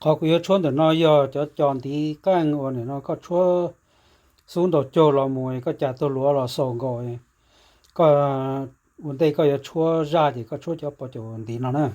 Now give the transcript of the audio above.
Qhov kuv yuav tshuab ntawm no yog cov cos ntiv qeej uas nim no koj tshuab xub ntaus caug los mus koj cas tug luav los xaus nkaus, koj ua ntej koj yuav tshuab zaj ces koj tshuab cov pos caum ntiv no na.